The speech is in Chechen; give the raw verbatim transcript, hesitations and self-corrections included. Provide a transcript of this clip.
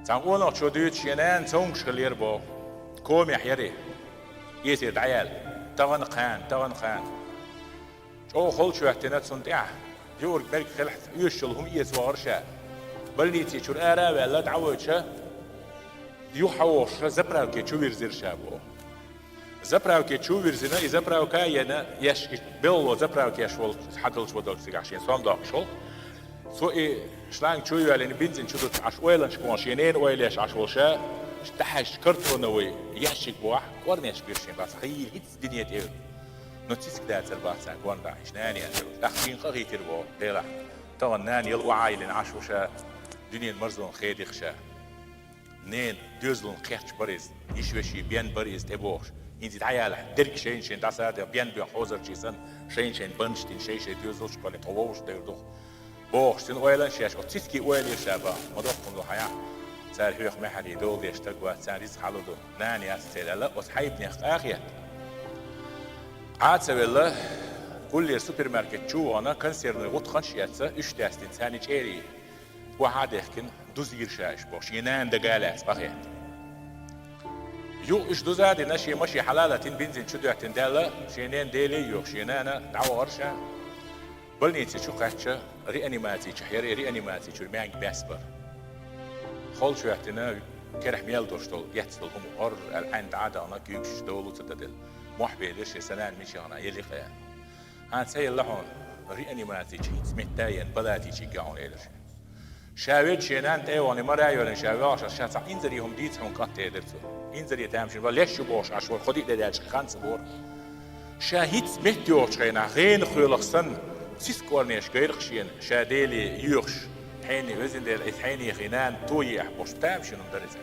Цхьана къонахчо дуьйцу, шен нана цомгуш хилира боху. Комехь яра и. Эсир дӀаяьлла. Тахана кхана, тахана кхана. ЧӀогӀа холчу хӀоьттина цунна тӀехь. Юург-мерг хилахь оьшуш йолу хӀума эца вахара ша. Больници чуьра ара а ваьлла, дӀавоьдуш, юха хьан вохуш, заправке чу вирзира ша боху. Заправке чу вирзина, и заправка а йина, еш и белхало заправкеш волу хьадалча вадалча цигахь шен сом доккхуш волу. Цо и шланг чу йоьллина, бензин чу дуттуш Ӏаш ойланаш кхонаш, шен ненан ойла еш Ӏаш волу ша, дахьаш картоновый ящик бохь, кӀорнеш бира шен бац, хийла хӀинцца дине тӀе. Но цициг дацар бац царна кӀорна дахьаш, нана яцара. ТӀаккха шен къа хийтира боху, Делахь. Тахана нана яла охьайиллина Ӏаш ву ша, дуьненан марзонах хедира ша. Ненан доьзална кхерч бара иза, йиш-вешин бен бара иза тӀебогӀуш. ХӀинца дӀаяьллахь, дерг шайна-шайна дӀасадехь, бен-бен хьозарчий санна, шайна-шайна баннаш дина, шай-шай доьзалш кхоьллина тхо вовшах девр ду. БохуӀуш, цуьнан ойланаш еш, оцу цицкий ойла еш ша баха, ма доккха хӀума ду хьан яхь, цара хьоьх маьхьарий дола деш стаг вац, царна рицкъ хьалур ду, нана яц церан аьлла, оцу хьайбанех къахетта. Ӏа а ца велла, гуллера супермаркет чу а вахана, консервный гӀутакхаш а эцна, уьш даьстина, царна чӀерий охьа а дехкина, дузийра ша уьш боху, шен нана дага а лаьцна къахетта. Юха уьш дуза а дина, шен машен хьалалатина, бензин чу доьттина даьлла, шен ненан Деле а йоьхуш, шен нана дӀавахара ша. Больници чу кхаьчча, реанимаци чохь яра, реанимаци чуьра маьнга баьсса бара. Холчу хӀоьттина, керахь мел долуш долу, эцна долу хӀума гӀорра аьлла, Ӏаьнна дӀа а дахана, куьйгаш долу ца даделла. Мохь белира шен, сан нана мичахь ю, елла-кх аьлла. ХӀан, ца елла хьуна, реанимаци чу хӀинцца метта а йина, палати чу гахьуна, элира шен. Ша ведда шен нана тӀе а вахана, мара а йоьллина, ша воьлхуш, ша цхьа инзаре хӀума дийца хьуна, кӀант, элира цо. Инзаре тамашийна вара, леш ю бохуш Ӏаш вара, кхо-диъ де даьлча ханца бора. Ша хӀинцца метта йогӀучу хенахь, гӀенах хуьлуш санна, цициг кӀорнеш гайра-кх шена, ша Деле йоьхуш, хьенан везан Дела, иза хьенехий нана тоеахь бохуш, тамашийна хӀума дара иза.